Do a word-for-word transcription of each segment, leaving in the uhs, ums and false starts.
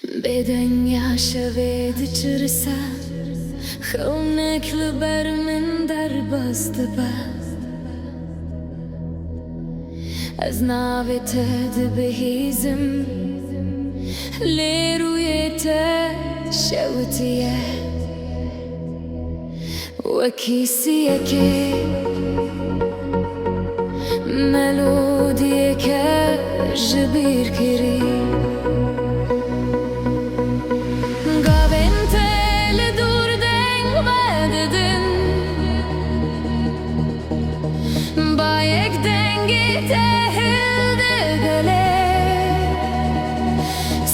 Bêdengiya şevê diçirse, xewnek li ber min derbas dibe. Ez navê te dibihîzim, lê rûyê te şewitiye. Wekî siyekê melodiyeke ji bîr kirî. Gavên te li dûr deng vedidin. Bayek dengê te hildigelê.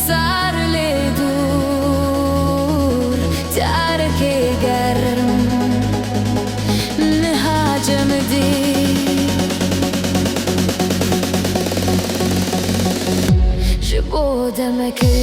Sar lê dûr, carekê germ, niha cem dî. Ji bo demekê